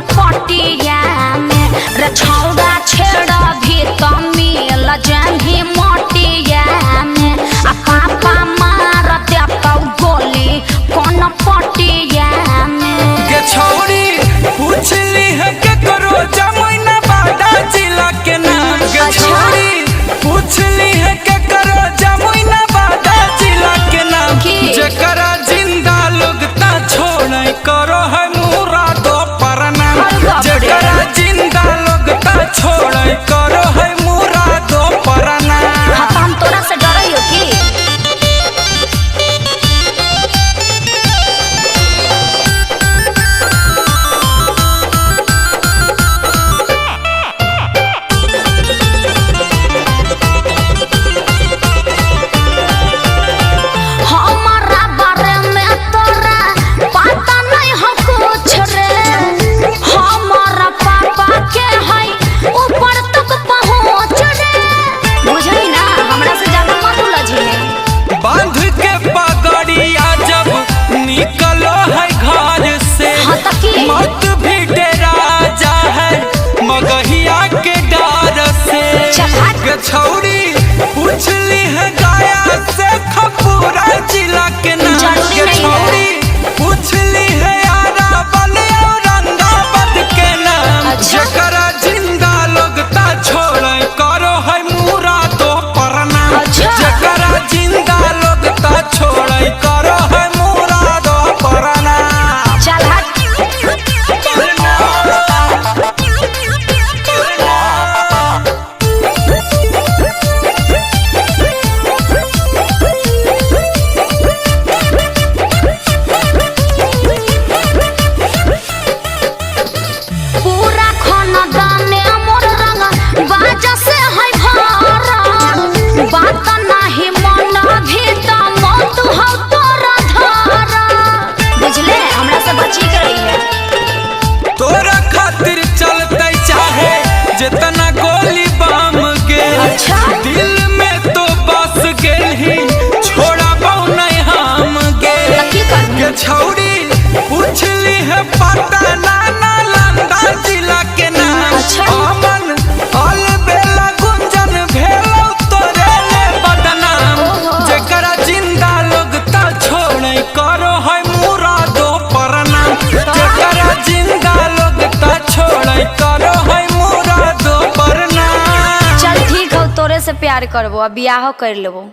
पटिया में रे छौड़ा छेड़ा भी त मिल जही मटिया में आ पापा मार देतौ गोली कोन पटिया में। के छौरी पूछली है के करो जमुना बादा जिला के नाम। के अच्छा। छौरी पूछली है के करो जमुना बादा जिला के नाम। की? जेकरा जिंदा लोग ता छोड़ै करो है मुरादो परनाम। अरे बाप रे। जेकरा जिंदा लोग ता छोड़ै करो है मुरादो परनाम। हाँ तो हम तोरा से डरै हो की? हमारा बारे में तोरा पता नहीं हो कुछ रे, हमारा पापा के है ऊपर तक पहुँच रे। बुझली ना, हमरा से ज्यादा मत उलझी। बांध के पगड़िया जब निकलो है घर से, हाँ तो की? मत भी डरा जा है मगहिया के डर से। चल हट। के छौरी पूछली है गाया से खपूरा जिला के नाम। जरूरी के नहीं है। छौरी पूछली है आराबल औरंगाबाद के नाम। अच्छा। जेकरा जिंदा लोग ता छोड़ै करो है मुरादो परनाम। अच्छा। जेकरा जिंदा लोग ता छोड़ै करो है मुरादो परनाम। चल हट। पूरा खानदान मोर रंग बाजा से है भरल, बात नाही मन भी त मौत हौ तोरा धारा। बुझले, हमरा से बची के रही है। तोरा खातिर चलते चाहे जितना गोली बम गे। अच्छा। दिल में तो बस गेल ही छोड़ा नहीं हम गे। त की करबी? के छौरी पूछली है पता ना नालंदा जिला के नाम। अच्छा। अमन अल बेला गुंजन भेलो तोरे ले बदनाम। ओहो। जेकरा जिंदा लोग ता छोड़ै करो है मुरादो परनाम। जेकरा जिंदा लोग ता छोड़ै करो है मुरादो परनाम। चल ठीक हौ, तोरे से प्यार करबो आ बियाहो कर लेबो।